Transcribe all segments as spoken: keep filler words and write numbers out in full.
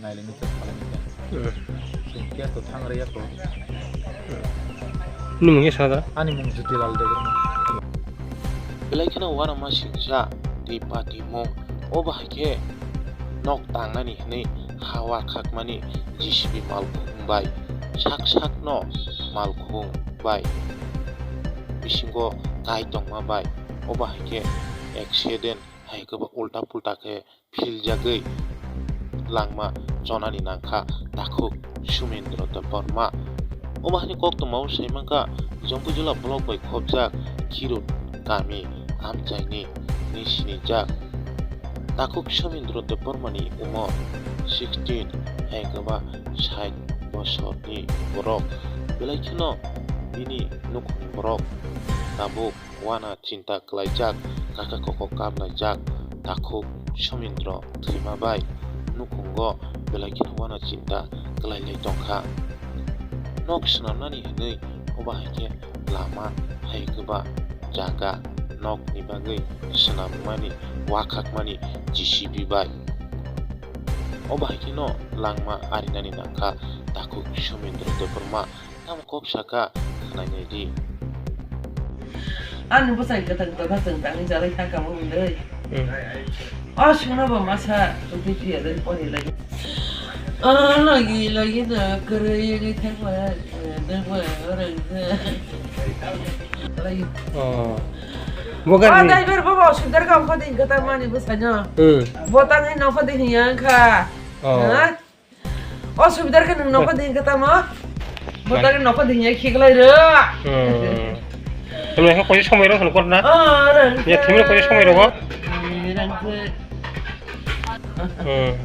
Nailini khe phalangkha. Hmm. Chwng khe to thang rwya kho. Hmm. Nini mung khe sa da? Ani mung Jyoti Lal Debbarma. Belai kheno uanama singcha tei patimung. O bahai khe nok tangnani hwnwi ha wakhakmani J C B malkhung bai sak sakno malkhung bai bisingo kai tongma bai o bahai khe accident hai khe bo ulta pulta khe philjagwi langma chonani nangkha takhuk Sumendra Debbarma. Omo hani koktwmao saimankha Jompuijala block bai khopjak Khirut kami amchaini hinwi sinijak. Takhuk Sumendra Debbarmani umor sixteen, hai khe ba sait bosorni borok. Belai kheno bini nukhungni borok tabuk uana chinta kwlaijak, kaka koko kaplaijak, takhuk Sumendra thwima bai nukhungo belai kheno uana chinta kwlailai tongkha. Nok swnamnani hwnwi obo hai khe lama hai kwba jaga nokni bagwi swnammani wakhakmani J C B bai. Obo hai kheno langma arinani nangkha takhuk Sumendra Debbarma. Tamo kok saka khwnai nai di. Ani bwsai kwthang tongkha chwng tangwi jalai kha kamo hwnwi. Hmm. O sungno bo masa chukwi phiya dai pori lai. O logi logi no kwrwi wngwi thangma, thangma orang kha. Lai. Oh. O Bogarni. Driver bo bo sundar kam khodi kwta mani bwsai no. Hmm. Bo tangwi no khodi hiya kha. Oh. Ha? O subidar khe nwng nokho ding khe tamo? Bo tari nokho ding ya khiklai ro. Hmm. Tamo khe koise somoi rok kor na? Oh, rang. Ya, thimre koise somoi rok. Rang se. Hmm.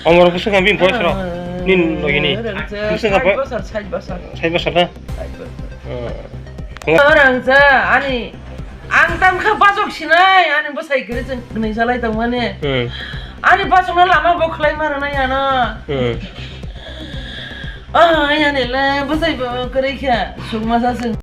Omor busu kami boys rok. Nin logini. Rang se. Busu kami. Sait bosor, sait bosor. Sait bosor na? Sait bosor. Hmm. Rang se, ani Ang tamkha bachok sinai, ani bwsai kwrwi chwng kwnwi salai tongmani. Hmm. Ani bachokno lama bo khlai ma rwnai ano. Hmm. Ah, ani le bwsai bo kwrwi kha, sukma sa chwng.